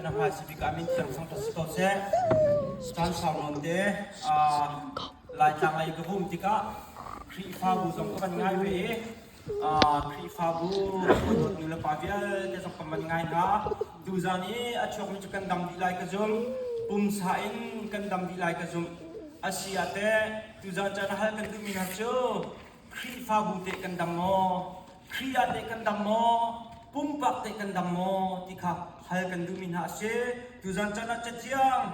Na hmaisi bik ah min thiang sang si ko seh. Caan sau nawn te Laitlang lei ka vum tikah Khrihfabu zong ka van ngai ve i Khrihfabu dawt nu le pa vialte zong ka van ngai hna. Tuzan i a chuakmi cu kan dam dih lai ka zumh. Pumsa in kan dam dih lai ka zumh. Asi ah teh tuzan caan a hal kan duhmi hna cu Khrihfabu teh kan dam maw? Khrih ah teh kan dam maw? Pumpak teh kan dam maw? ti kha hal kan duhmi hna a si. Tuzan caan ah cathiang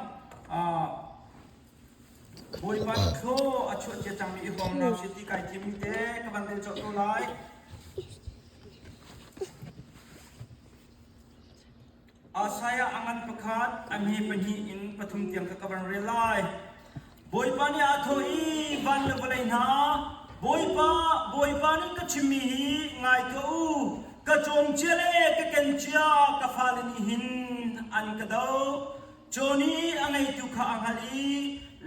Bawipa nih thlaw a chuah cia cangmi i huam hna usih ti kai thimmi te ka van rel cawh ko lai. Isaiah a ngan pakhat, a hme pahnih in pathum tiang kha ka van rel lai. Bawipa nih aa thawh i van le vawlei hna, Bawipa, Bawipa nih ka chimmi hi ngai tuah u. Ka cawm cia le ka ken cia ka fale nih hin an ka doh. Caw nih a ngeitu kha a hngalh i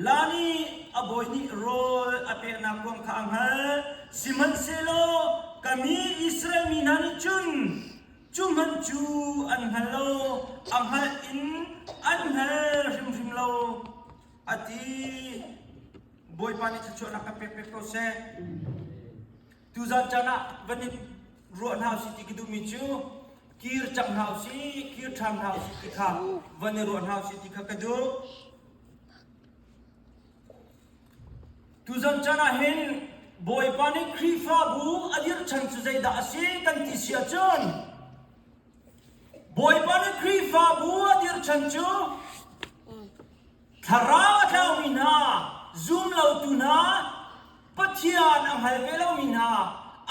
la nih a bawi nih rawl a peknak kuang kha a hngalh. Sihmanhsehlaw ka mi Israel mi hna nih cun Cu hmanh cu an hngal lo, a hngalh in an hngal hrimhrim lo, a ti. Bawipa nih thluachuahnak kan pek pek ko seh. Tuzan caan ah van in ruah hna usih ti ka duhmi cu kir cang hna usih, kir ṭhan hna usih ti kha van i ruah hna usih ti kha ka duh. Tuzan caan ah hin Bawipa nih Khrihfabu a dirhchan cu zeidah a si kan ti si ahcun Bawipa nih Khrihfabu a dirhchan cu thlarau a tlaumi hna, zumlotu hna, Pathian a hngal ve lomi hna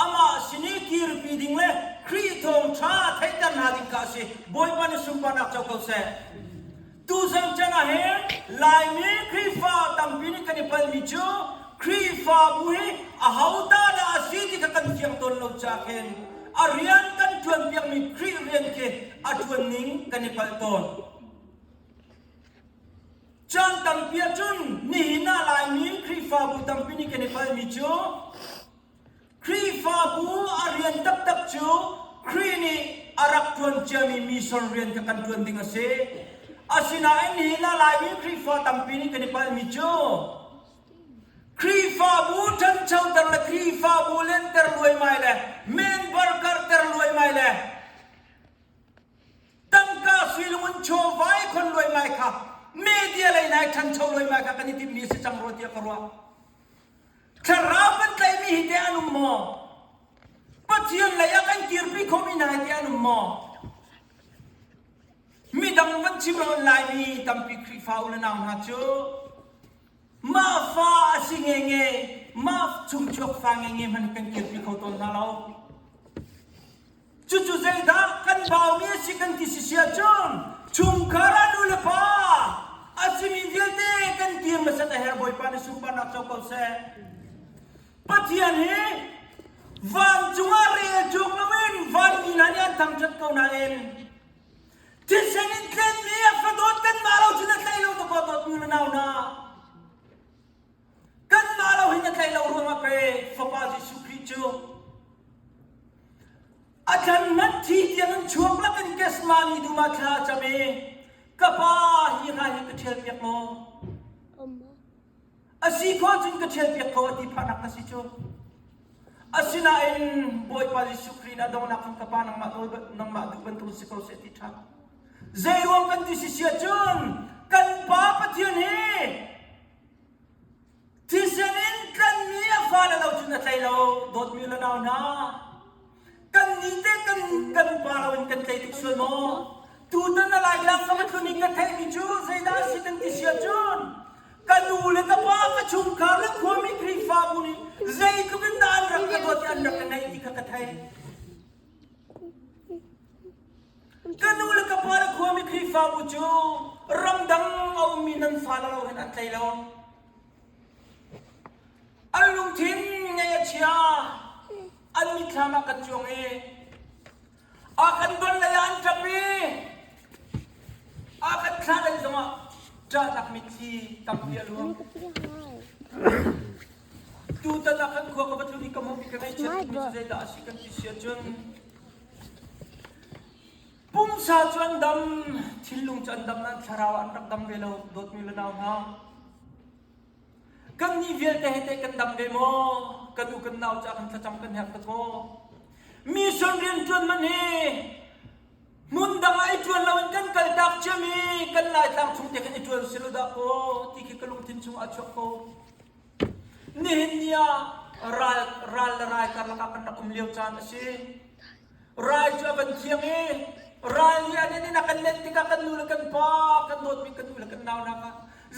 amah sin i kirpi ding le Khrih thawngṭha theihter hna ding kha a si. Bawipa nih sunparnak co ko seh. Tuzan chan ah hin Laimi Khrihfa tampi nih kan i palmi cu Khrihfabu hi aho ta dah a si ti kha kan fiang tawn lo caah khin a rian kan ṭuanpiakmi Khrih rian khi a ṭuan ning kan i palh tawn. Caan tampi ahcun nihin ah Laimi Khrihfabu tampi nih kan i palmi cu Khrihfabu a rian taktak cu Khrih nih a rak ṭuan ciami mission rian kha kan ṭuan ding a si. Asinain nihin ah Laimi Khrihfa tampi nih kan i palmi cu Khrihfabu ṭhanchoter le Khrihfabu lenter luaimai le member karhter luaimai le Tangka suilung in chawva i khon luaimai kha media lei nai ṭhancho luaimai kha kan i timhmi a si cang rua tiah ka ruah. Thlarau kan tlaihmi hi teh an um maw? Pathian lei ah kan kirpi khomi hna hi teh an um maw? Midang van chim lo in Laimi tampi Khrihfa u le nau hna cu mah fa a si ngenge, mah chungchuak fa ngenge hmanh kan kirpi kho tawn hna lo. Cucu zeidah kan baumi a si kan ti si ahcun chungkhar ah nu le pa a simi vialte kan kir hmasat a herh Bawipa nih sunparnak co ko seh. Pathian hi vancung ah rel cuk loin vanmi hna nih an thangṭhat ko nain thisen in tlenmi a fadawt kanmah lo cun a tlei lo dawkaw dawtmi le nau hna. Kanmah lo hin a tlaih lo ruangah pei Fapa Jesuh Khrih cu a thlan hmanh thi tiang in chuak lakin Gethsemane dum ah thla a cam i ka pa hi hna hi ka ṭhial piak law a si khawh cun ka ṭhial piak ko a ti phahnak na si cu. Asinain Bawipa Jesuh Khrih na donghnak cun ka pa nangmah nangmah duh bantuk si ko seh ti ṭha. Zei ruang kan ti si si ahcun kan Pa Pathian hi Thisen in tlanmi a fale lo cun a tlei lo, dawtmi le nau hna. Kan nih te kan kan pa lo in kan tlei tuk sual maw? Tutan a Laitlang ka va tlun in ka theihmi cu zeidah a si kan ti si ahcun ka nu le ka pa ka chungkhar le khuami Khrihfabu nih zeitluk in dah an rak ka dawt i an rak ka ngaih ti kha ka theih. Ka nu le ka pa le khuami Khrihfabu cu ramdang a ummi nan fale lo hin an tlei lo. An lungthin ngaih a chia. An mitthlam ah kan cuang i a kan don lei ah an ṭap i a kan thlah lei zongah ṭahnak mitthli tampi a luang. Tutan ah kan khua ka va tlun i ka hmuhmi ka ngaihchiat tukmi cu zeidah a si kan ti si ahcun pumsa. Pumsa cu an dam, thinlung cu an dam nain thlarau ah an rak dam ve lo, dawtmi le nau hna. Kannih vialte he teh kan dam ve maw? Kan u kan nau caah kan thlacam kan herh tuk maw? Mission rianṭuan man hi hmun dang ah i ṭuan loin kan kaltak ciami kan Laitlang chung te khan i ṭuan si lo dah kaw ti khi ka lungthin chungah a chuak ko. Nihin ni ah ral, ral le rai karlak ah kan rak um lio caan a si. Rai cu a van thiang i ral nih an in a kan len tikah kan nu le kan pa, kan dawtmi kan u le kan nau hna kha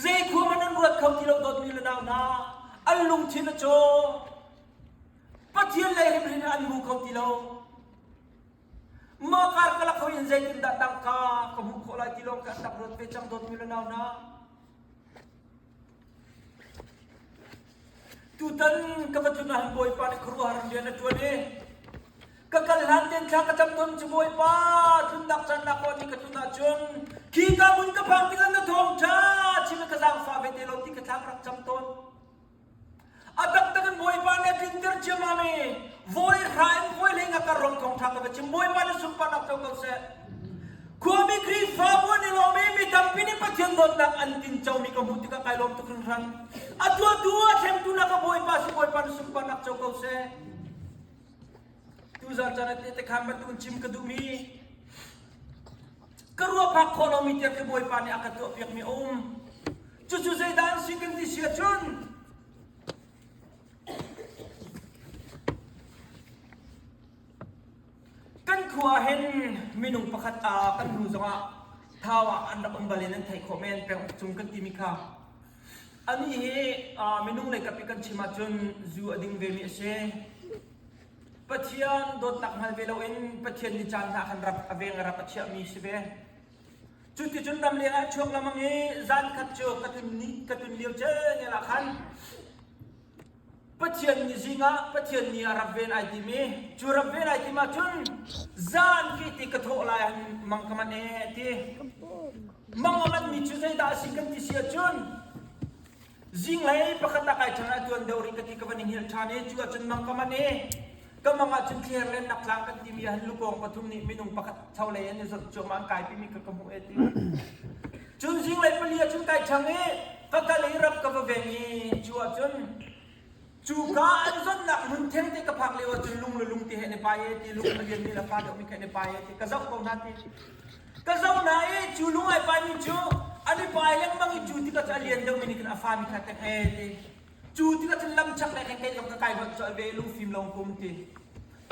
zei khua hmanh an ruat kho ti lo dawtmi le nau hna an lungthin a caw. Pathian lei hrimhrim an hmu kho ti lo. Mah kar ka lak hoi in zeitindah tangka ka hmuh khawh lai ti lawng kha an rak ruat ve cang dawtmi le nau hna. Tutan ka va tlun ahhin Bawipa nih khuaruahhar rian a ṭuan i ka kal hlan tein thla ka cam tawn cu Bawipa tlunnak caan nak aw ni ka tlun ahcun khi ka hmun ka phak tikah na thawngṭha chim i ka zaangfah ve te lo ti ka thla ka rak cam tawn. A taktak in Bawipa nih a tlinter ciammam i vawi hra in vawi hlei nga kar rong thawngṭha ka va chim. Bawipa nih sunparnak co ko seh. Khuami Khrihfabu an i lawm i mi tampi nih Pathian dawtnak an tincomi ka hmuh tikah kai lawm tuk hringhran. A tuahtu a thlengtu na ka Bawipa si Bawipa nih sunparnak co ko seh. Tuzan caan ah tehte khaan bantukin chim ka duhmi ka ruahphak khawh lomi tiang khi Bawipa nih a ka tuahpiakmi a um. Cucu zeidah an si kan ti si ahcun Kan khua ah hin minung pakhat ah kan hnu zongah thau ah an rak um bal in an theih khawh men peng cung kan timi kha. Anih hi minung lei kap i kan chim ahcun zu a ding vemi a si. Pathian dawtnak hngal ve loin Pathian ni caan hna khan rak a veng a rak a chiahmi si ve. Cuticun ramleng ah chuak lengmang i zan khat cu ka tun ni ka tun lio cengel ah khan Pathian ni zing ah Pathian ni ah rak ven ai tim i cu rak ven ai tim ahcun zan khi ti ka thawh lai han mang ka manh ee ti. Mang a manhmi cu zeidah a si kan ti si ahcun zinglei pakhat ah kai ṭhan ah tuan deuh rih ka ti ka van i hngilh ṭhan i cu ahcun mang ka manh i ka mang ahcun thler lennak tlang kan timi ah hin lukawng pathum nih minung pakhat cholei an i zawt cuahmah an kaipimi kha ka hmuh ee ti. Cun zinglei pali ahcun kai ṭhang i ka kal i rap ka va veng i cu ahcun cuka an zonnak hmun thengte ka phak lio ahcun lung le lung ti he an i pai e ti lung a lianmi le fa deuhmi kha an i pai e ti ka zoh ko hna ti. Ka zoh hna i cu lung ai paimi cu an i pai lengmang i cu tikah cu a lian deuhmi nih khin a fami kha tek e ti. Cu tikah cun lam chak le khin kei zong ka kai hot colh ve lungfim lo kum ti.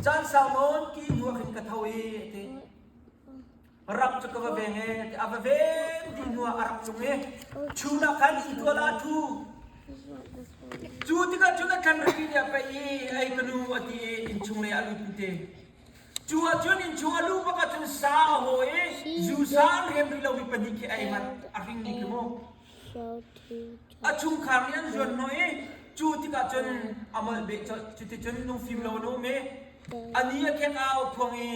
Caan sau nawn ki hnu ah khin ka tho i ti. Rap cu ka va veng e a va ven ti hnu ah a rak cung i chun ah khan itual ah a ṭhu. Cu tikah cun a thlan ripi nih a paih i ei ka nu a ti i innchung lei ah a lut an ti. Cu ah cun innchung a luh bak ah cun sa a haw i zu sa an rem rih lomi pahnih khi a ei manh a hringmi khi mu. A chungkhar nih an zuan hnawh i cu tikah cun a molh beh colh. Cuticun lungfim lo an um i a ni a khek au phuang i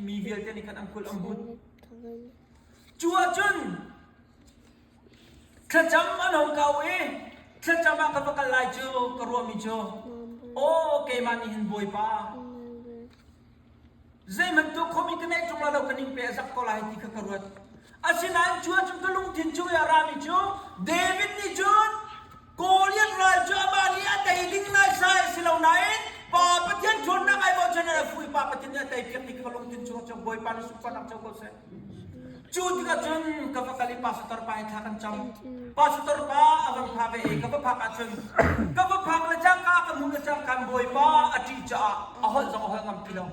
mi vialte nih khan an kulh an but. Cu ahcun thlacam an hong kau i thlacam ah ka va kal lai cu ka ruahmi cu aw keimah nih hin Bawipa Zeihmanh tuah khomi ka neih ṭung lai lo ka ning pe a zak ko lai ti kha ka ruat. Asinain cu ahcun ka lungthin chung i a rami cu David nih cun Goliath ral cu amah nih a tei ding naisai a si lo nain Pa Pathian ṭhawnnak ai bochan in a fuh i Pa Pathian nih a tei piak ti kha ka lungthin chung ah cun Bawipa nih sunparnak co ko seh. Cu tikah cun ka va kal i pastor pa he thla kan cam. Pastor pa a van pha ve i ka va phak ahcun ka va phak le cangka ka hmuh le cangka Bawipa a ṭih caah a holh zong a holh ngam ti lo.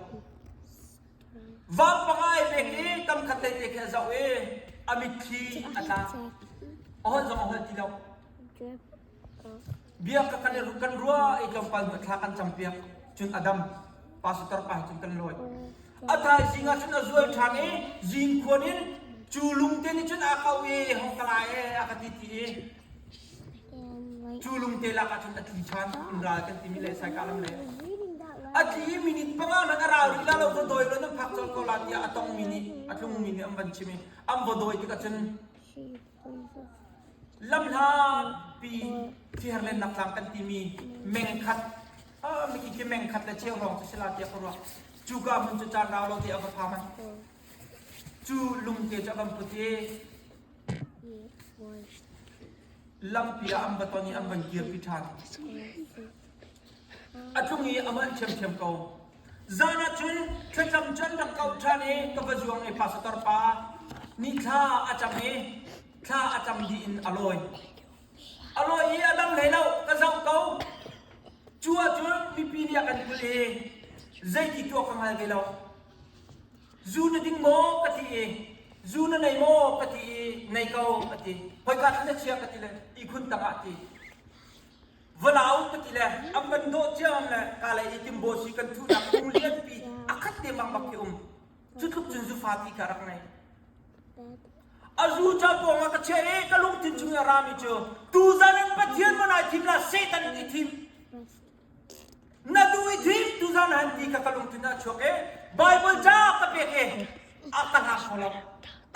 Vampang ai pek i kam khat lei te khi a zoh i a mitthli a tla. A holh zong a holh ti lo. Bia ka kan kan ruah i tlawmpal hnu thla kan campiak cun a dam. Pastor pa he cun kan lawi. A thaizing ah cun a zual ṭhan i zingkhuan in cu lungte nih cun a kau i hong ka lai e a ka ti ti i cu lungte lak ah cun a tli ṭhan in ral kan timi le saika lam le a tli i minute panga hmanh a rau rih la lo va dawi lo nan phak colh ko la tiah a tongmi nih a tlungmi nih an van chim i an va dawi tikah cun Lamhlatpi Thiherlennak tlang kan timi mengkhat miki khi mengkhat le cheu hrawng cu si la tiah ka ruah. Cuka hmun cu caan rau lo te a va pha manh. Cu lungte cu a van put i lampi ah an va ton i an van kirpi ṭhan. A tlung i a manh ṭhiamṭhiam ko. Zan ah cun thlacam cu an rak kauh ṭhan i ka va zuang i pastor pa nih thla a cam i thla a cam dih in a lawi. A lawi i a dang hlei lo, ka zoh ko. Cu ahcun mipi nih a kan kulh i zeiti tuah ka hngal ve lo. Zu na ding maw ka ti i zu na nei maw ka ti i nei ko a ti. Khoika khan na chia ka ti le ihkhun tangah a ti. Valau ka ti le an van dawh ciam le ka le i timbaw si kan thuhnak kung lianpi a khat te bak bak khi um. Cu tluk cun zufa ti kha rak nei. A zu ca pawng ah ka chiah i ka lungthin chung i a rami cu tuzan in Pathian maw nai thim la Satan in i thim. Na duh i thim tuzan han ti kha ka lungthin ah a chuak i Bible ca ka pek i a ka hlang kho lo.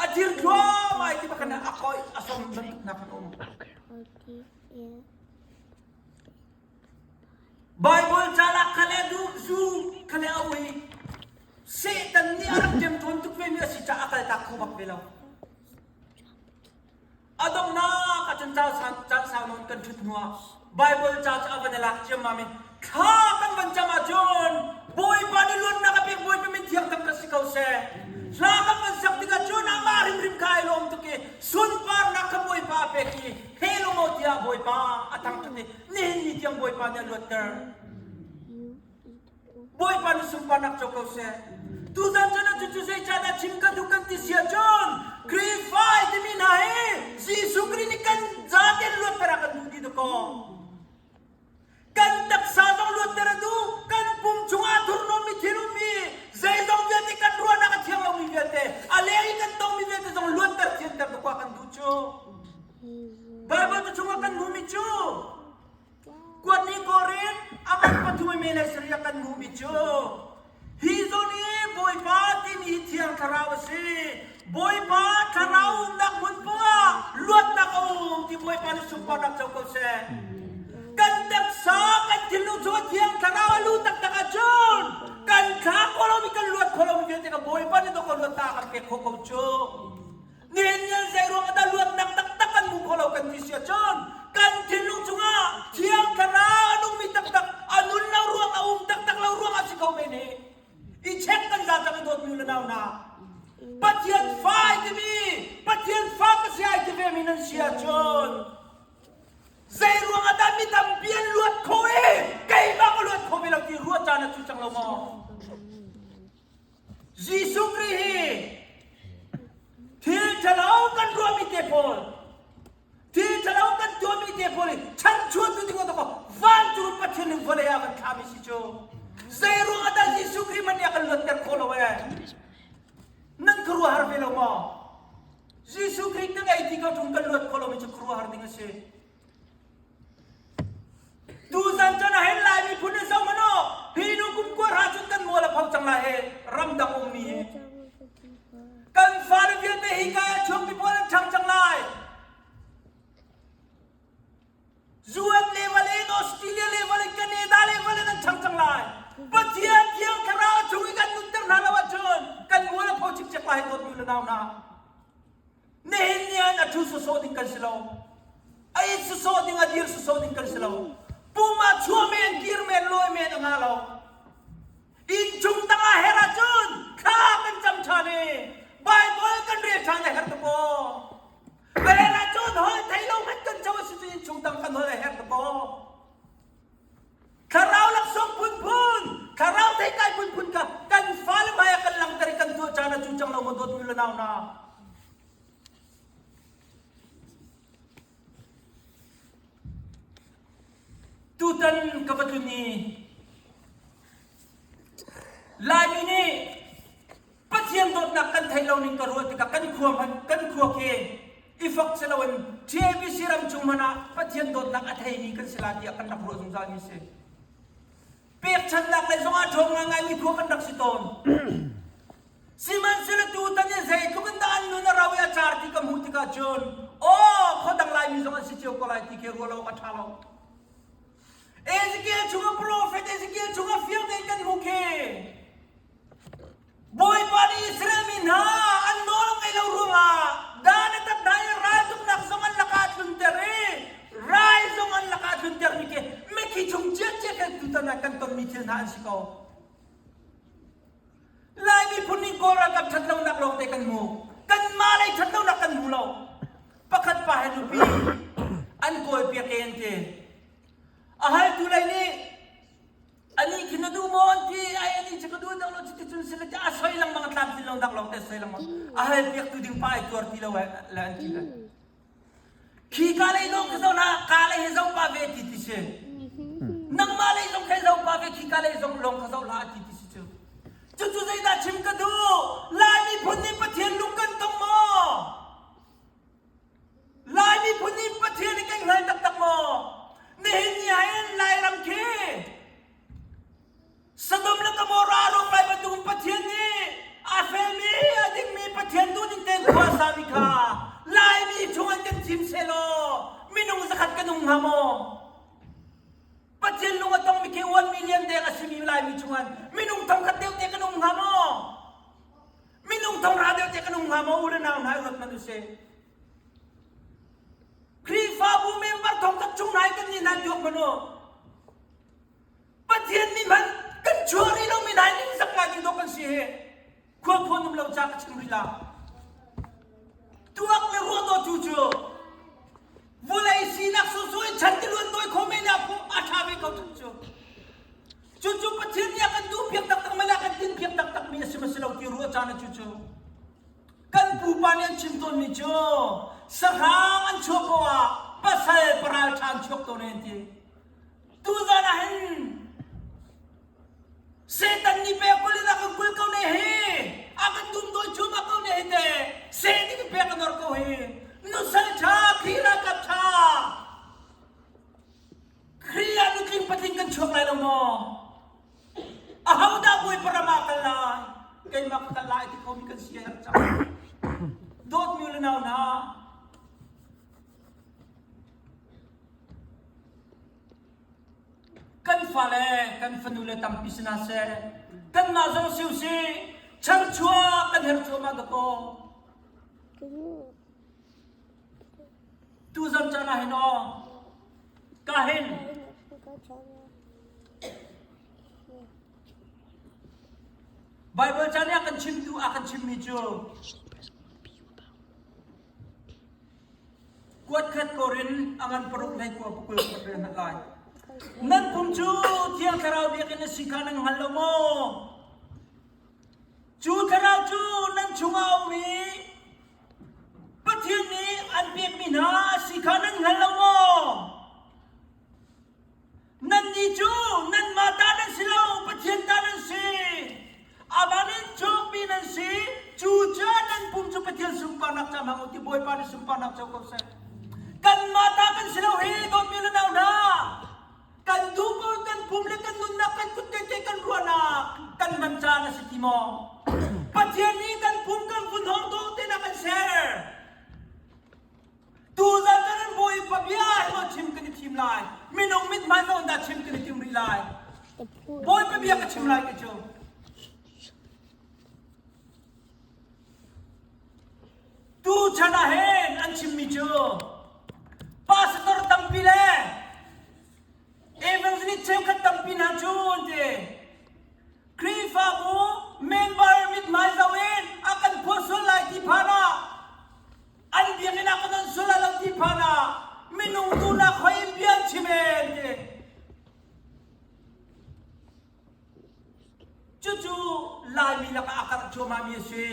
A thir thluahmah i ti bakhan a koi a som bantuk hna khan a um. Bible ca lak kha le duh zu kha le a ui. Satan nih a rak ṭemṭawn tuk vemi a si caah a kaltak kho bak ve lo. A donghnak ahcun caan sau nawn kan ṭhut hnuah Bible ca cu a van i lak ciammam i thla kan van cam ahcun Bawipa nih luatnak a pek Bawipa min thiang tak ka si ko seh. Hla kan van sak tikah cun amah hrimhrim kha ai lawm tuk i sunparnak kha Bawipa a pek i he lo maw tiah Bawipa a thangṭhat i nihin ni tiang Bawipa nih a luatter. Bawipa nih sunparnak co ko seh. Tuzan cun cucu zeicahdah chim ka duh kan ti si ahcun Khrihfa ai timi hna hi Jesuh Khrih nih kan zaten luatter a kan duh ti dakaw. Kan taksa zong luatter a duh, kan pum chungah thurhnawmmi thil ummi zeizong vialte kan ruahnak a thiang lomi vialte a leng i kan tongmi vialte zong luatter thianter dakaw a kan duh cu. Bible cu chungah kan hmuhmi cu Kuatni Korin aman pathum i le sarih ah kan hmuhmi cu hi zawn i Bawipa timi hi Thiang Thlarau a si. Bawipa Thlarau umnak hmun poah luatnak a um ti Bawipa nih sunparnak co ko seh. Kan taksa kan thinlung chungah Thiang Thlarau a luh taktak ahcun kan thla khawh lomi kan luat khawh lomi vialte kha Bawipa nih dawk luatnak a kan pek khawh ko cu. Nihin ni zei ruang ah dah luatnak taktak kan hmu kho lo kan ti si ahcun kan thinlung chungah Thiang Thlarau a nungmi taktak a nun lo ruang a um taktak lo ruang ah si kho men hi. I check kan za cang i dawtmi u le nau hna. Pathian fa ai timi Pathian fa ka si ai ti vemi nan si ahcun zei ruang ah dah mi tampi an luat kho i keimah ka luat kho ve lo ti ruah caan a cu cang lo maw? Jesuh Khrih hi thil ṭhalo kan ruahmi te pawl thil ṭhalo kan tuahmi te pawl hi chanchuantu ding ah vancung Pathian nih vawlei ah kan thlahmi si cu zei ruang ah dah Jesuh Khrih man nih a kan luatter khawh lo ee nan khuaruahhar ve lo maw Jesuh Khrih ka ngei ti ko ṭung kan luat khawh lomi cu khuaruahhar ding a si Tuzan cun ah hin Lai miphun in zoh hmanh u, hi nu kum kua hra cun kan mual a pho cang lai hi ramdang ummi hi. Kan fale vialte hi kai a chuakmi pawl an ṭhang cang lai. US level in Australia level in Canada level in an ṭhang cang lai. Pathian Thiang Thlarau chung i kan nunter hna lo ahcun kan mual a pho cikcek lai dawtmi le nau hna. Nihin ni ah a ṭhu sawsawh ding kan si lo. A it sawsawh ding, a dir sawsawh ding kan si lo. Pum ah chuah men, kir men, lawi men a ngah lo. Innchung tangah her ahcun thla kan cam ṭhan i Baibal kan rel ṭhan a herh tuk aw. A her ahcun holh thei lo hmanh kan co a si cun innchung tang kan holh a herh tuk aw. Thlarau laksawng phunphun, thlarau theitlai phunphun kha kan fale hmai ah kan langhter i kan tuah caan a cu cang lo maw dawtmi le nau hna. Tutan ka va tlun i Laimi nih Pathian dawtnak kan theih lo ning ka ruah tikah kan khua hmanh kan khua khi i fak si loin TABC ram chung hmanh ah Pathian dawtnak a theimi kan si la tiah kan rak ruah zungzal mi si. Pekchannak lei zongah ṭhawng ngaingaimi khua kan rak si tawn. Sihmanhsehlaw tutan i zeitluk in dah an nun a rau i a car ti ka hmuh tikah cun aw khuadang Laimi zong an si cio ko lai ti khi ruah lo awk a ṭha lo. Ezekiel chungah profet Ezekiel chungah fiang tein kan hmuh khi. Bawipa nih Israel mi hna an nawl ngaih lo ruangah dan a tat hna i raltuknak zong an lakah a tlunter i rai zong an lakah a tluntermi khi mithi chung ciacia kan tutan ah kan tonmi thil hna an si ko. Lai miphun nih Kawl ralkap ṭhat lonak lawngte kan hmu. Kanmah lei ṭhat lonak kan hmu lo. Pakhat pa he nupi an kawlpiak e an ti. A haltu lei nih anih khi na duh maw an ti ai anih cu ka duh deuh lo cuti cun si le a soi lengmang a tlamtlin lo nak lawngte a soi lengmang. A halpiaktu ding pa ai tuar ti lo le an ti le. Khi ka lei zong khi zoh hlah, ka lei hi zoh pah ve ti ti si. Nangmah lei zong khi zoh pah ve, khi ka lei zong lawng kha zoh hlah ti ti si cu. Cucu zeidah chim ka duh? Lai miphun nih Pathian lung kan tong maw? Lai miphun nih Pathian nih kan hngal taktak maw? Nihin ni ah hin Lairam khi Sodom le Gomorrah rawk lai bantukin Pathian nih a felmi a dingmi Pathian duhning tein khua a sami kha Laimi chung an kan thim sehlaw minung zakhat kan um hnga maw? Pathian lung a tongmi khi 1 million deng a simi Laimi chungah minung thongkhat deuh te kan um hnga maw? Minung thongra deuh te kan um hnga maw? U le nau hna i ruat hmanh usih. Khrihfabu member thongkhat chung hna i kan nih hna tuak hmanh u. Pathian nih hmanh kan chuah rih lomi hna ningzak ngai ding dawh kan si hi khua phawn um lo ca ka chim rih la. Tuak le ruah dawh cu cu vulei sinak sawsawh in chan tiluan tawi kho men ah a ṭha ve ko ṭhan cu. Cucu Pathian nih a kan duh piak taktak ma le a kan tinh piak taktak mi a si ma si lo ti ruah caan ah cucu kan pupa nih an chim tawnmi cu sahrang an chuah poah ah pasal paral ṭha an chuak tawn an ti. Tuzan ah hin Satan nih pek kul in a kan kul ko ne hi a kan dum dawi cuahmah ko ne hi te Satan nih pek a nor ko hi nusal ṭha Khrih ralkap ṭha Khrih ah nutling patling kan chuak lai lo maw ahodah Bawipa ram ah kal lai keimah ka kal lai ti khomi kan si a herh cang dawtmi le nau hna Kan fale, kan fanule tampi si hna seh, kanmah zong si usih, chanchuak kan herh cuahmah dakaw. Tuzan caan ah hin aw, ka hin Bible caan i a kan chimtu a kan chimmi cu Kuatkhat Korin a ngan paruk hlei kua pakul khat rel hmanh lai. Nan pum cu Thiang Thlarau biakinn a si kha nan hngal lo maw? Cu Thlarau cu nan chungah a um i Pathian nih an pekmi hna a si kha nan hngal lo maw? Nannih cu nanmah ta nan si lo, Pathian ta nan si. Amah nih cawkmi nan si. Cucaah nan pum cu Pathian sunparnak ca hmang u ti Bawipa nih sunparnak co ko seh. Kanmah ta kan si lo hi dawtmi le nau hna. Kan duh ko kan pum le kan nunnak kan kut kan ke kan ruahnak kan hman caan a si ti maw? Pathian nih kan pum kan vun hawng dawh tein a kan ser. Tuzan kan an Bawipa bia hi maw chim kan i thim lai? Minung mithmai maw dah chim kan i tim rih lai? Bawipa bia ka chim lai ti cu. Tu chan ah hin an chimmi cu pastor tampi le evangelist cheukhat tampi hna cu an ti. Khrihfabu member mithmai zoh in a kan phuah sual lai ti phan ah an biakinn ah kan on sual lai lo ti phan ah minung duhnak hoi in bia an chim en ti. Cucu Laimi lakah a karh cuahmahmi a si.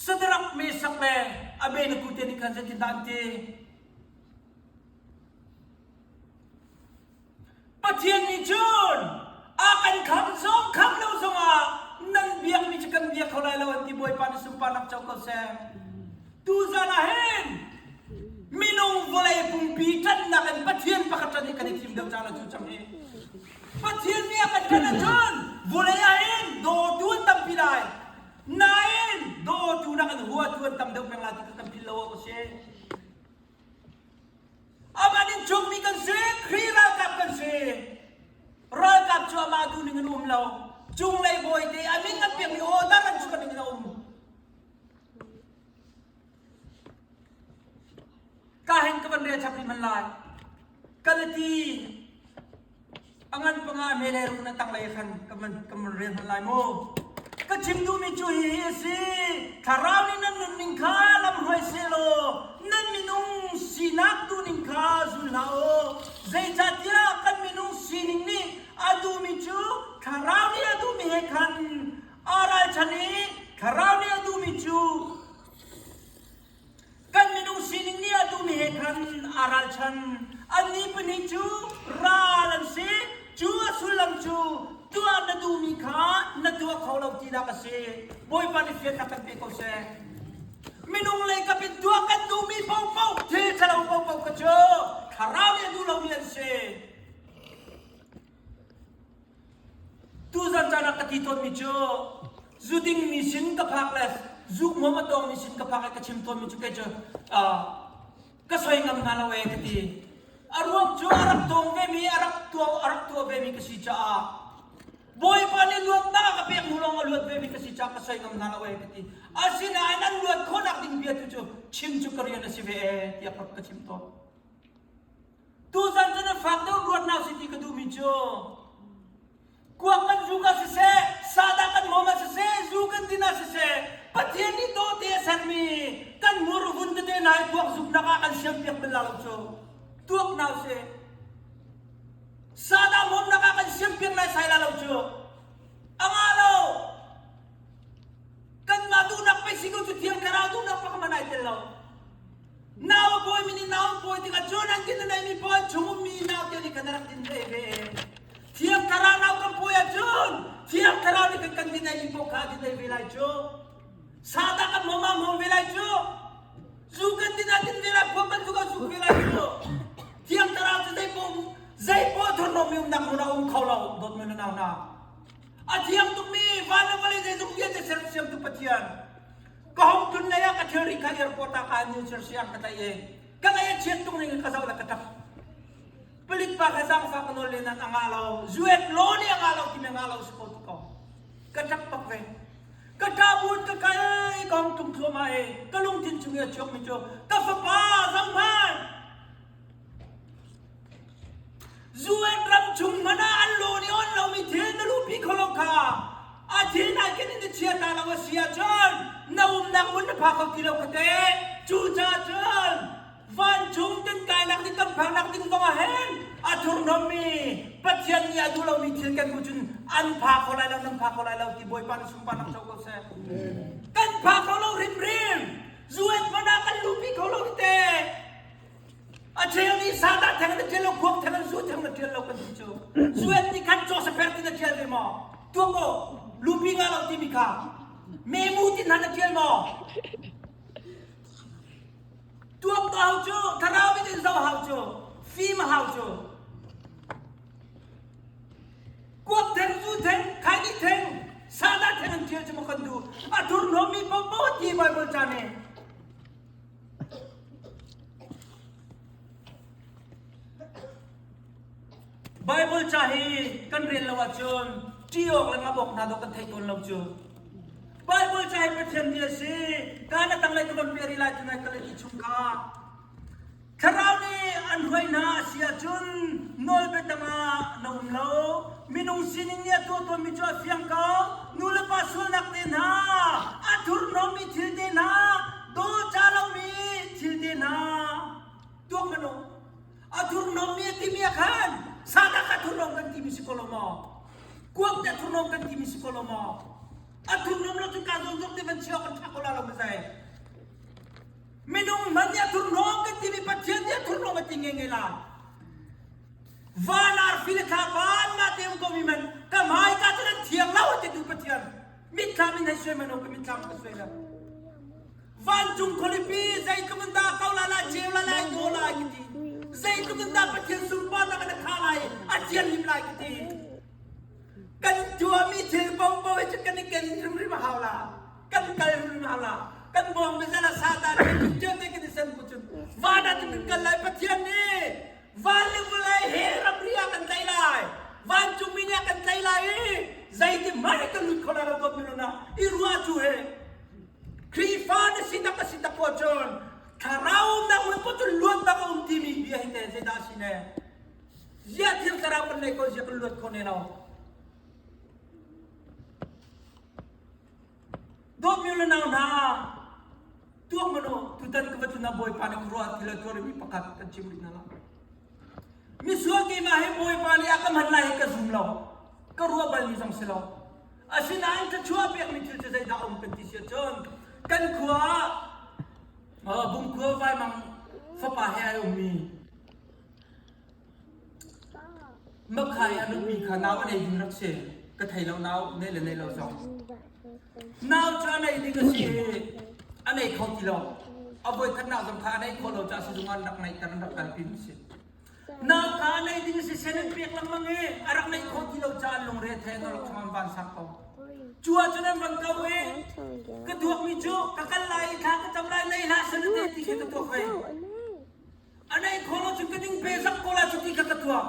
Sadarak Mesak le Abednego te nih khan zeitindah an ti? Pathian nih cun a kan kham zong kham lo zongah nan biakmi cu kan biak kho lai lo an ti Bawipa nih sunparnak co ko seh. Tuzan ah hin minung vawlei pumpi ṭannak in Pathian pakhat ṭan hi kan i thim deuh cang lo cu cang hi. Pathian nih a kan ṭan ahcun vawlei ah hin dawtu an tampi lai. Nain dawtu nakin huatu an tam deuh peng lai ti kha kan philh lo awk a si. Amah nih cawkmi kan si, Khrih ralkap kan si. hman lai. Kalati a ngan panga me le ruk na tanglei khan ka man ka man rel hman lai mu. Ka chim duhmi cu hihi a si. Thlarau nih nan nunning kha lam hruai sehlaw nan minung sinak duhning kha zul hlah u. Zeicahtiah kan minung sining nih a duhmi cu thlarau nih a duhmi he khan aa ralchan i thlarau nih a duhmi cu Kan minung sining nih a duhmi he khan aa ralchan. Annih pahnih cu ral an si. Cu a sullam cu tuah na duhmi kha na tuah kho lo tinak a si. Bawipa nih fiannak kan pe ko seh. Minung lei kap in tuah kan duhmi paohpaoh thil ṭhalo paohpaoh kha cu thlarau nih a duh lomi an si. Tuzan caan ah ka ti tawnmi cu zu dingmi sin ka phak le zuk hmawm a tawngmi sin ka phak i ka chim tawnmi cu kei cu ka soi ngam hna lo ee ka ti. A ruang cu a rak tawng vemi a rak tuah a rak tuah vemi ka si caah Bawipa nih luatnak a ka pek hnu lawng a luat vemi ka si caah ka soi ngam hna lo ee ka ti. Asinain an luat khawhnak ding bia tu cu chim cu ka rian a si ve ee tiah ka chim tawn. Tuzan cu na fak deuh ruatnak si ti ka duhmi cu kuak kan zuk ah siseh, sadah kan hmawm ah siseh, zu kan din ah siseh, Pathian nih dawte a sermi kan hmur vun tete hna hi kuak zuknak ah kan siampiak bal lo cu. Tuak hna usih. Sadah hmawmnak ah kan siampiak lai sai la lo cu. A ngah lo. Kanmah duhnak pei si ko cu Thiang Thlarau duhnak pakhat hmanh ai tel lo. Nau a pawimi nih nau an pawi tikah cun an din a neimi paoh an chung ummi naute nih khan a rak din ve ve. Thiang Thlarau nau kan pawi ahcun Thiang Thlarau nih kan kan din eimi paoh kha a din ei ve lai cu. Sadah kan hmawm ah hmawm ve lai cu. Zu kan din ah din ve lai, phuam kan zuk ah zuk ve lai cu. Thiang Thlarau cu zei paoh zei paoh thurhnawmmi umnak hmun ah um kho lo, dawtmi na nau hna. A thiang tukmi van le vawlei zeizong vialte sersiamtu Pathian. Ka hong tlun lei ah ka thilri kha airport ah ka New Jersey ah ka tlaih i ka ngaih a chiat tuk ning in ka zoh le ka ṭap. Palik pa kha zaangfah ka nawl len a ngah lo. US law nih a ngah lo timi a ngah lo si ko ti ko. Ka ṭap bak ve. Ka ṭah buin ka kal i ka hong tlung thluahmah i ka lungthin chung i a chuakmi cu ka fapa zohhmanh UN ram chung hmanh ah an law nih on lomi thil na luhpi kho lo kha a thil nai ken in na chia ta lo a si ahcun na umnak hmun na pha kho ti lo kha te. Cucaah cun vancung kan kainak ding kan phaknak ding zong ah hin a thurhnawmmi Pathian nih a duh lomi thil kan hmuh cun an pha kho lai lo nan pha kho lai lo ti Bawipa na sunparnak co ko seh. Kan pha kho lo hrimhrim. UN hmanh ah kan luhpi kho lo hi te. A cheu nih sadah theng na ṭial lo, khuak theng an zu theng na ṭial lo kan ti cu. Zuet nih khan caw safer ti na ṭial ve maw? Tuak aw, lupi nga lo timi kha. Memu ti hna na ṭial maw? Tuak to hau cu, thlarau mit in zoh hau cu, fim hau cu. Kuak theng, zu theng, khaini theng, sadah theng an ṭial cu maw kan duh. A thurhnawmmi paohpaoh ti Baibal ca nih. Baibal ca hi kan rel lo ahcun ṭih awk le ngap awk hna dawh kan theih tawn lo cu. Baibal ca hi Pathian bia a si. Kaan a tanglei ka von peh rih lai tunai ka leh chung kha. Thlarau nih an hruai hna a si ahcun nawlbia tangah na um lo. Minung sining nih a tuah tawnmi cu a fiang ko. Nu le pa sualnak te hna, a thurhnawmmi thil te hna, dawca lomi thil te hna tuak hmanh u. A thurhnawmmi a timi ah khan sadah a thurhnawm kan timi si ko lo maw? Kuak te a thurhnawm kan timi si ko lo maw? A thurhnawm lo cu ka zawn zong te van chia kan ṭha ko la lo mazai. Minung hmanh nih a thurhnawm kan timi Pathian nih a thurhnawm a ti ngei la. Van arfi le thlapa anmah te um ko mi man ka hmai ka cu nan thiang lo a titu Pathian mitthlam in hei suai man ka mitthlam ka suai lo. Vancung khualipi zeitluk in dah ko la lai ceu la lai do lai ka ti. Zeitluk in dah Pathian sunparnak in a kha lai a thianghlim lai ka ti. Kan tuahmi thil paohpaoh hi cu kan i ken hrimhrim a hau la. Kan kal hrimhrim a hau la. Kan bawng bizal a satan kan ṭian te kan i sen bu cun van ah cun kan kal lai Pathian nih van le vawlei he ramri ah kan tlaih lai. Vancungmi nih a kan tlaih lai i zeiti hmanh kan lut kho lai lo dawt minung ah i ruah cu he Khrihfa na si tak a si tak ko cun thlarau nak mun po cun luan tak a um timi bia hi. kan luat kho ne lo. Dawtmi le nau hna, tuak man u, tutan ka va tlun ah Bawipa nih khuaruah thil a tuarmi pakhat kan chim rih hna lai. Misual keimah hi Bawipa nih a ka hman lai hi ka zum lo. Ka ruah balmi zong si lo. Asinain thluachuah pekmi thil cu zeidah a um kan ti si ahcun kan khua ah Bungkhua Vaimang fapa he ai ummi Makhai a nupi kha nau a nei ding rak si. Ka thei lo nau nei le nei lo zong. Nau cu a nei ding a si i a nei kho ti lo. A voikhatnak zong kha a nei khawh lo caah sizung ah an rak neihter an rak kalpi mi si. Nau kha a nei ding a si sen an pek lengmang i a rak neih khawh ti lo caah an lungre a thei an rak chung an van sak ko. Cu ahcun an van ko i ka tuakmi cu ka kal lai i thla ka cam lai nei hlah seh na te ti khi ka tuak ve. A nei kho lo cun ka ding pe zak ko lai cu ti kha ka tuah.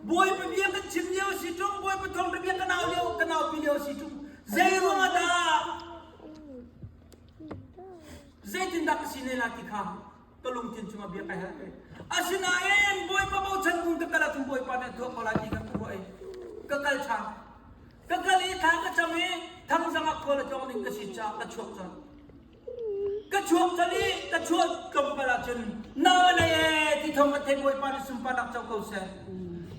Bawipa bia kan chim lio si ṭung, Bawipa thawngṭha bia ka nau lio, ka naupi lio si ṭung. Zei ruangah dah zeitindah ka si ne la ti kha ka lungthin chungah bia kai hal ve. Asinain Bawipa bochan kung ka kal ahcun Bawipa nih a tuah ko lai ti kha ka ruah i ka kal ṭhan. Ka kal i thla ka cam i thangzang ah khual a tlawng ding ka si caah ka chuak colh. Ka chuak colh i ka chuah tlawmpal ahcun nau a nei ee ti thawng ka theih Bawipa nih sunparnak co ko seh.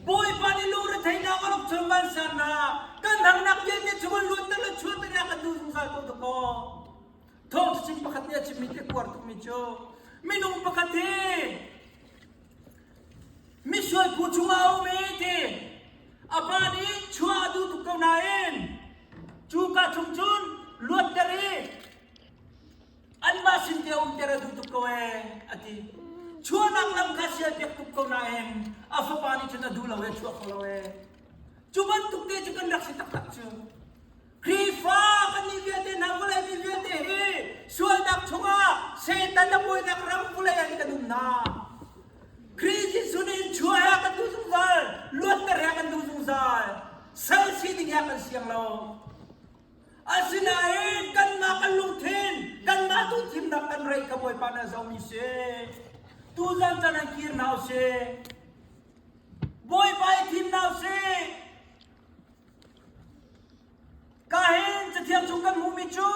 Bawipa nih lungretheihnak a rak chon vansannak kan harnak vialte chungin luatter le chuahter a kan duh zungzal ko dakaw. Thawngṭha pakhat nih a chimmi te kuar tukmi cu minung pakhat hi misual phu chungah a um i ti a pa nih chuah a duh tuk ko nain cu ka chung cun luatter i anmah sin te umter a duh tuk ko ee a ti. Chuahnak lam kha sialpiak tuk ko nain a fapa nih cun a duh lo ee chuah kho lo ee. Cu bantuk te cu kan rak si taktak cu. Khrihfa kannih vialte hna vawlei mi vialte hi sualnak chungah Satan a bawinak ram vawlei ah kan um hna. Khrih Jesuh nih in chuah he a kan duh zungzal, luatter he a kan duh zungzal. Sal si ding he a kan siang lo. Asinain kanmah kan lungthin, kanmah tu thimnak kan reih kha Bawipa nih a zohmi si. Tuzan caan an kir hna usih. Bawipa i thim hna usih. Ka hin Cathiang chung kan hmuhmi cu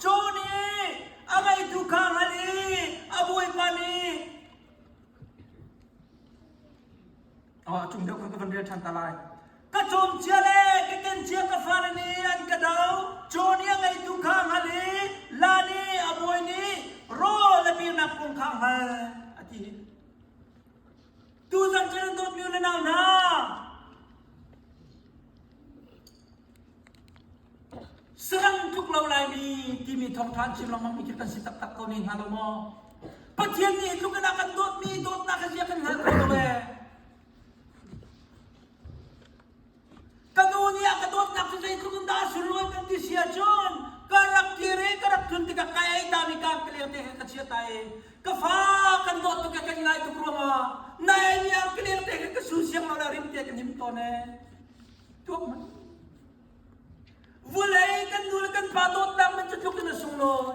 caw nih a ngeitu kha a hngalh i a bawipa nih a cung deuh khan ka van rel ṭhan ta lai. Ka cawm cia le ka ken cia ka fale nih an ka do. Caw nih a ngeitu kha a hngalh i la nih a bawi nih rawl a pirnak kong kha a hngalh a ti. Tuzan cu nan dawtmi u le nau hna, Sarang tluk lo Laimi timi thawngṭha an chim lengmang mi khi kan si taktak ko ne hnga lo maw? Pathian nih tluk in a kan dawtmi dawtnak a zia kan hngal kho lo ee. Ka nu nih a ka dawtnak cu zeitluk in dah a sunlawi kan ti si ahcun ka rak kir i ka rak tlun tikah ka ei tami ka ka leng te he ka chia ta i ka fa kan dawt tuk i kan ngai tuk ruangah na ei mi ang ka leng te he ka su siang lo le rim te kan him tawn ee. Tuak hmanh. Vulei kan nu le kan pa dawtnak man cu tluk in a sunglawi.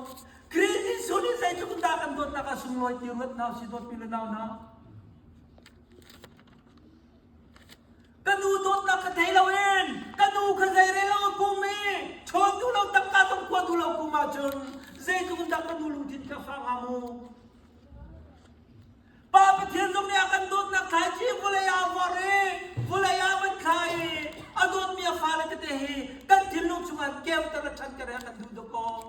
Khrih Jesuh nih zeitluk in dah kan dawtnak a sunglawi ti ruat hna usih dawtmi le nau hna. Ka nu dawtnak ka thei loin ka nu kha zeirel lo kum i chawn duh lo tangka zong khua duh lo kum ahcun zeitluk in dah ka nu lungthin ka fah hnga mu. Pa Pathian zong nih a kan dawtnak thlaici vawlei ah a vor i vawlei ah a van thla i a dawtmi a fale tete hi kan thinlung chungah keuter le ṭhanter he a kan duh dawkaw.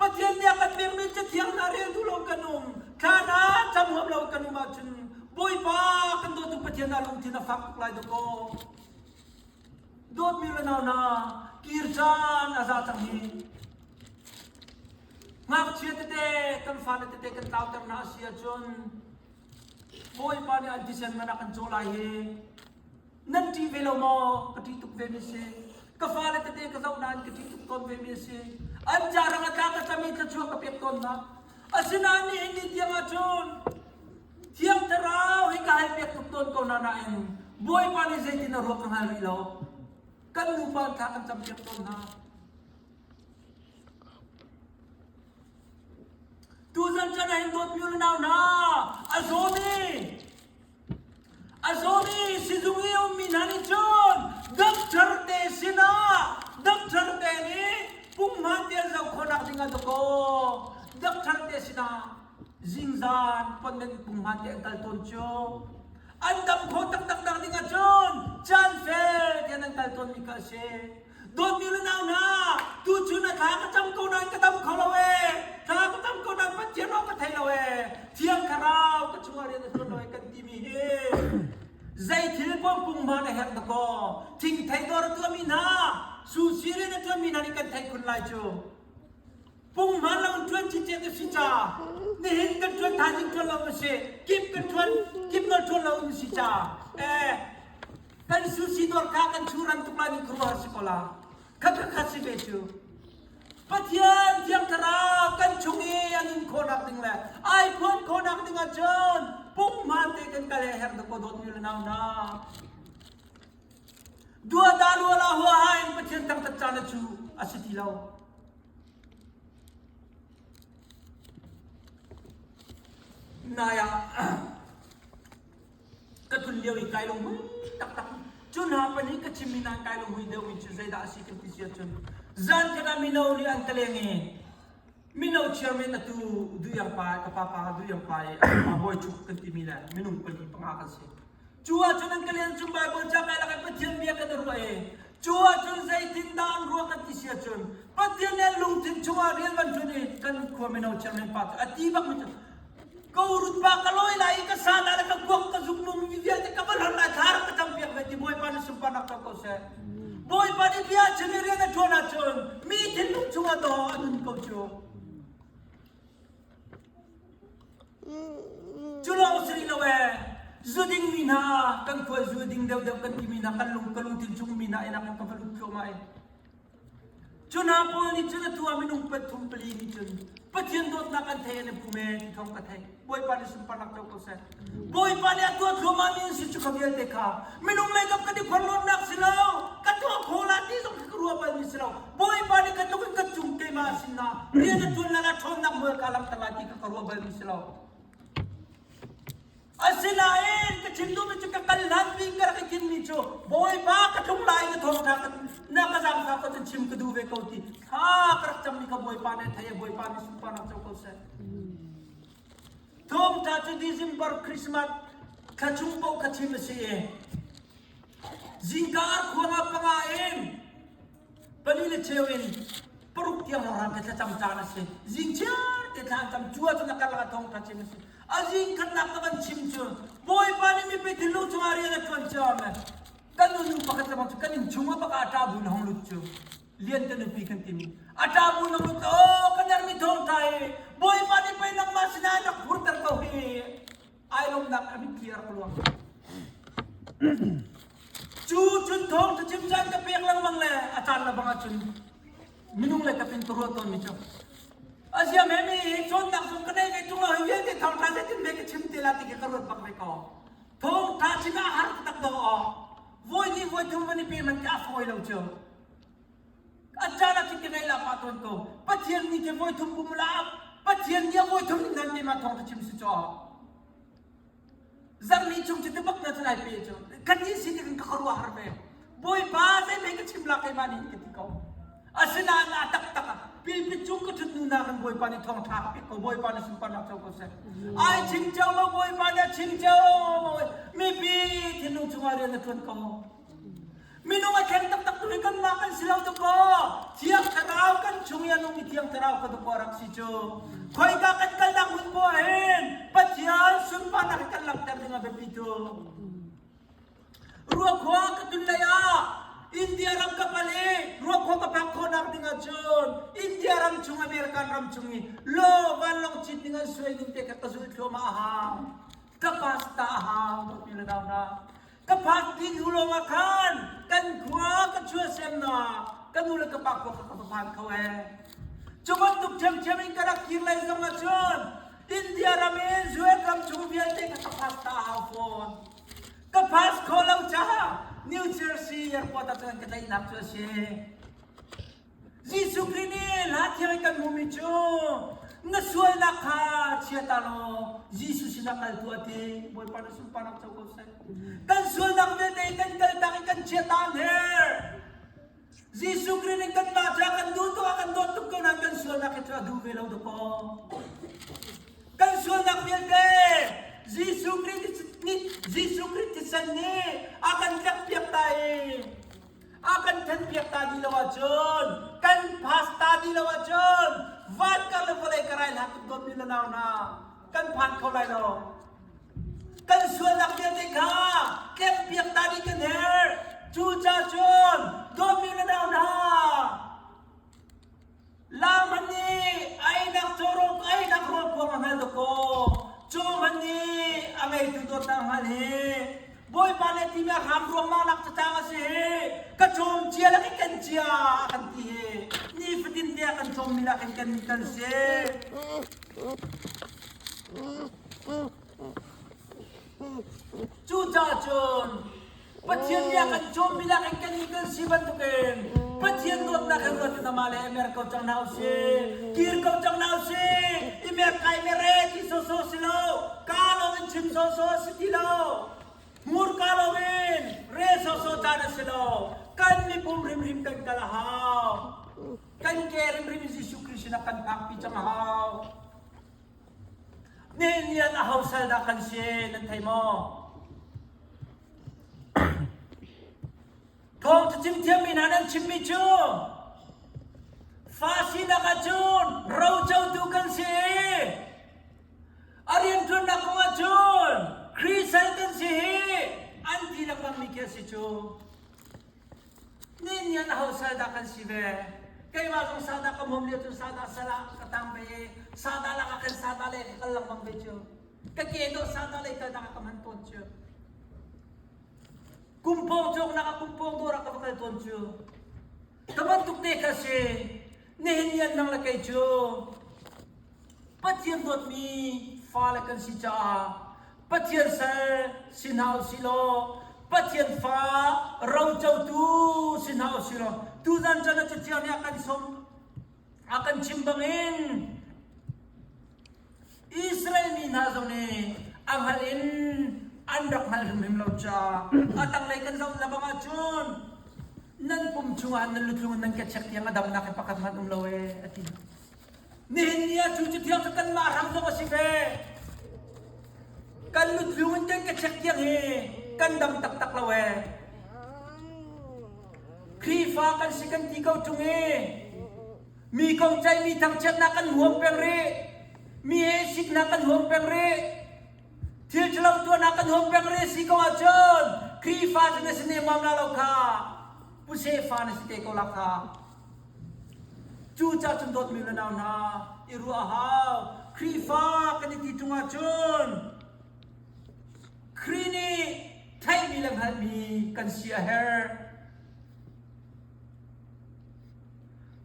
Pathian nih a kan pekmi cathiang hna rel duh lo kan um, thla hna cam huam lo kan um ahcun Bawipa kan dawtu Pathian ah lungthin a fak tuk lai dawkaw. Dawtmi le nau hna, kir caan a za cang hi. Ngakchia tete, kan fale tete kan tlauter hna a si ahcun Bawipa nih an thisen man a kan caw lai hi. Nan ṭih ve lo maw? Ka ṭih tuk ve mi si. Ka fale tete ka zoh nain ka ṭih tuk tawn ve mi a si. An ca rang a tla ka cam i thluachuah ka pek tawn hna. Asinain nihin ni tiang ahcun Thiang Thlarau hi ka hal piak tuk tawn ko hna nain Bawipa nih zeitin a ruah ka hngal rih lo. Kan nupa thla kan cam piak tawn hna. Tuzan chan ah hin dawtmi u le nau hna, a zawmi A zawmi sizung i a ummi hna nih cun dakaw. Doctor te sinah zingzan appointment punghman te an kal tawn cu. An dam kho taktak nak ding ahcun caan fel tian an kal tawnmi kha a si. Dawtmi le nau hna, tuchun a thla ka cam ko nain ka dam kho lo ee. Thla ka cam ko nain Pathian aw ka thei lo ee. Thiang Thlarau ka chungah rian a ṭuan lo ee kan timi hi zei thil paoh punghman a herh dakaw. Thingthei dawr a tuahmi hna, sushi rian a ṭuanmi hna nih kan theih khun lai cu. Punghman lo in ṭuan cicet a si ca. Nihin kan ṭuan thaizing ṭuan lo a si. Kip kan ṭuan, kip nawl ṭuan lo in si ca. Eh, kan sushi dawr kha kan churan tuk lai ning khuaruahhar si ko la. Kha kha kha si ve cu. Pathian Thiang Thlarau kan chung i a nun khawhnak ding le ai phuan khawhnak ding ahcun punghman te kan kal he herh dakaw dawtmi le nau hna. Dua da lua la hua ha in Pathian thangthat caan cu a si ti lo. Nai ah ka tlun lio i kai lunghui taktak. Cu hna pahnih ka chimmi nain kai lunghui deuhmi cu zeidah a si kan ti si ahcun zan khat ah mino nih an ka leng i mino chairman atu Duyang pa ka pa pa Duyang pa i a bawi chuk kan timi le minung pali panga kan si. Cu ahcun an ka len chung Baibal ca kai lak i Pathian bia kan i ruah i cu ahcun zeitindah an ruah kan ti si ahcun Pathian nih an lungthin chungah rian van ṭuan i kan khua mino chairman pa cu a ti bakmi cu ko rut pa ka lawi lai i ka sa la le ka kuak ka zuk mi vialte ka va hlan lai thla rak ka cam piak ve ti Bawipa nih sunparnak co ko seh. Bawipa nih bia chim i rian a ṭuan ahcun mi thinlung chungah daw a nun ko cu. Cu lawng si rih lo ee, zu dingmi hna kan khua zu ding deuhdeuh kan timi hna kan lung ka lungthin chung mi hna inn ah kan ka va lut thluahmah i cu hna pawl nih cun atu ah minung pathum pali nih cun Pathian dawtnak an thei an i pum ee ti thawng ka theih. Bawipa nih sunparnak co ko seh. Bawipa nih a tuah thluahmah mi an si cu kha vialte kha minung lei kam kan i khuarlawnnak si lo ka tuah khawh la ti zong ka ruah balmi si lo Bawipa nih ka tluk in ka cung keimah sinah rian a ṭuan la ṭhawnnak mual ka langhter lai ti kha ka ruah balmi si lo. Asinain ka chim duhmi cu ka kal hlan bik ka rak i thimmi cu Bawipa ka tlung lai na thawngṭha ka na ka zaangfah ko cun chim ka duh ve ko ti thla ka rak cammi kha Bawipa nih a theih i Bawipa nih sunparnak co ko seh. Thawngṭha cu December Christmas thla chung paoh kha chim a si i zingka arkhuang ah panga in pali le cheu in paruk tiang hrawnghrang khi thlacam caan a si. Zing chiar te thla an cam cu ahcun a karlak ah thawngṭha chim a si. A zing khatnak ka van chim cu Bawipa nih mipi thinlung chungah rian a ṭuan cio amen. Kan nu pakhat le bang cu kan inn chung ah bak ah a ṭah bu in hong lut cu. Lian te nupi kan timi. A ṭah bu in hong lut aw kan herhmi thawngṭha hi Bawipa nih pei nangmah sinah an rak phurter ko hi. Ai lawmnak a mitthli a rak luang. Cu cun thawng chim caan ka pek lengmang le a caan le bang ahcun minung le kapin ka ruah tawnmi cu a ziam he mi hi cawnnak zong ka nei ve ṭung lo hi vialte thawngṭha zeitin ve ka chim te la ti khi ka ruat bak ve ko. Thawngṭha chim ah har taktak dawh aw. Voi hnih voi thum van i pe man khi a fawi lo cu. A caan ah cun ka ngaih la pah tawn ko. Pathian nih khi voi thum pum la Pathian nih a voi thum ning nan keimah thawngṭha chim si caw. Zarhni chung cu bak na cun ai pe cu kan nih si tik in ka khuaruah har ve. Bawipa zei mei ka chim la keimah nih ka ti ko. Asinain a taktak ah pilpit cung ka ṭhut nu nakin Bawipa nih thawngṭha ka pek ko. Bawipa nih sunparnak co ko seh. Ai chim cio lo Bawipa nih a chim cio. Mipi thinlung chungah rian a ṭuan ko. Minung a thleng taktak tu hi kanmah kan si lo dakaw. Thiang Thlarau kan chung i a nung i Thiang Thlarau ka dakaw rak si cu. Khoika kan kalnak hmun poah hin Pathian sunparnak hi kan langhter ding a biapi tu. Ruakhua ka tun lei ah India ram ka pal i ruakhua ka phak khawhnak ding ahcun India ram chung American ram chung i law vanlawng cit ning an suai ning te kha ka zul thluahmah a hau. Ka pasta a hau dawtmi le nau hna. Ka phak ti hnu lawngah khan kan khua ka chuahsemnak ka nu le ka pa khua kha ka va phan kho ee. Cu bantuk ṭhiamṭhiam in ka rak kir lei zong ahcun India ram in US ram chung vialte kha ka pass ta a hau fawn. Ka pass khawh lo caah New Jersey airport ah cun ka tlaihnak cu a si. Jesuh Khrih nih hla thiang in kan hmuhmi cu na sualnak kha chia ta law Jesuh sinah kal tuah ti Bawipa na sunparnak co ko seh. Kan sualnak vialte kan kaltak i kan chia ta her. Jesuh Khrih nih kanmah ca kan duh tuk ah kan dawt tuk ko nain kan sualnak hi cu a duh ve. dakaw. Kan sualnak vialte Jesuh Khrih nih Jesuh Khrih thisen nih a kan tlekpiak ta i a kan thenpiak ta dih lo ahcun kan phas ta dih lo ahcun van kar le vawlei ka rai hlah tuk dawtmi le nau hna kan phan kho lai lo. Kan sualnak vialte kha tlempiak ta dih kan herh. Cucaah cun dawtmi le nau hna Lam nih einak cawrawk einak rawl kuang a hngal dakaw. Caw hmanh nih a ngeitu dawtnak hngal hi Bawipa le timi a hram ruangmang nak cacang a si hi ka cawm cia le kan cia a kan ti hi nifatin te a kan cawmmi lak in kan kan si. Cucaah cun Pathian nih a kan cawmmi lak in kan nih kan si bantukin Pathian dawtnak he ruat in amah le i mer ko cang hna usih. Kir ko cang hna usih. I mer kai mer e ti sawsawh si lo. Kaa lawng in chim sawsawh a si ti lo. Hmurka lawng in rel sawsawh caan a si lo. Kan mipum hrimhrim kan kal a hau. Kan ke hrimhrim Jesuh Khrist sinah kan phakpi cang a hau. Nihin ni ah aho sal dah kan si nan thei maw? Thawng cachim thiammi hna nan chimmi cu fa sinak ahcun rocotu kan si i a rianṭuannak kong ahcun Khrih sal kan si hi an ti lengmangmi khi a si cu. Nihin ni ah aho sal dah kan si ve? Keimah zong sadah ka hmuam lio cu sadah sal ah ka tang ve i sadah lakah khan sadah lei ka kal lengmang ve cu. Ka ke dawh sadah lei kalnak ah ka hman tawn cu. Kumpawng cawknak ah kumpawng dawr ah ka va kal tawn cu. Ka bantuk te kha si. Nihin ni ah nang le kei cu Pathian dawtmi fale kan si caah Pathian sal si hna usih law Pathian fa rocotu si hna usih law tuzan chan ah cathiang nih a kan sawm a kan chim bangin Israel mi hna zong nih a hngalh in an rak hngalh hrimhrim lo caah a tanglei kan zoh lebang ahcun nan pum chungah nan lutlung in nan ka check tiang a damnak hi pakhat hmanh um lo ee a ti. Nihin ni ah cu cathiang cu kanmah ram zong a si ve. Kan lutlung in kan ka check tiang hi kan dam taktak lo ee. Khrihfa kan si kan ti ko ṭung i mi kong ceihmi thangchiatnak kan huam peng rih. Mi he siknak kan huam peng rih. Thil ṭhalo tuahnak kan huam peng rih si ko ahcun Khrihfa cu na si nemmam la lo kha. Puse fa na si te ko la kha. Cucaah cun dawtmi le nau hna, i ruah a hau. Khrihfa kan i ti ṭung ahcun Khrih nih theihmi le hngalhmi kan si a herh.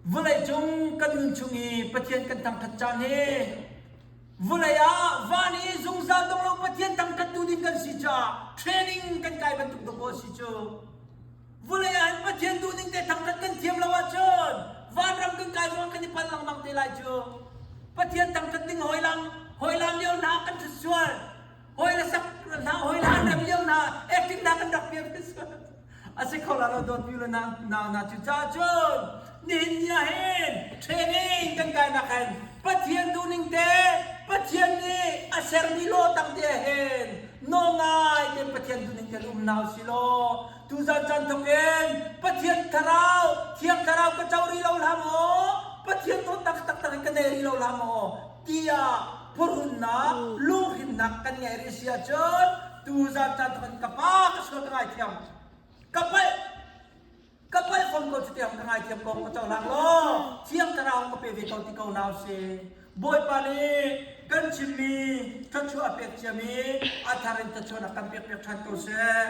Vawleicung kan nun chung i Pathian kan thangṭhat caan hi vawlei ah van i zungzal dong lo Pathian thangṭhattu ding kan si caah training kan kai bantuk dawh a si cu. Vawlei ah hin Pathian duhning te thangṭhat kan thiam lo ahcun vanram kan kai zong kan i pal lengmang te lai cu. Pathian thangṭhat ding hawi lam hawi lam lio hna kan ṭhut sual. Hawi le sak hna hawi le an rem lio hna acting hna kan rak piak sual. A si kho la lo dawt mi le na na na cu ca cun nihin ni ah hin training kan kai nak hin Pathian duhning te Pathian nih a sermi law tang te hin nawl ngai te Pathian duhning te um nau si law Tuzan caan thawk in Pathian thlarau, Thiang Thlarau ka co rih lo hlah maw? Pathian dawtnak taktak in ka nei rih lo hlah maw? Tiah phurhunnak, lunghrinnak kan ngeih rih si ahcun tuzan caan thawk in ka pa ka sual ka ngaithiam. Ka palh. Ka palh fom ko cu tiang ka ngaithiam ko ka cohlang law Thiang Thlarau ka pe ve ko ti ko nau si. Bawipa nih kan chimmi thluachuah a pek ciami a thar in thluachuahnak kan pek piak ṭhan ko seh.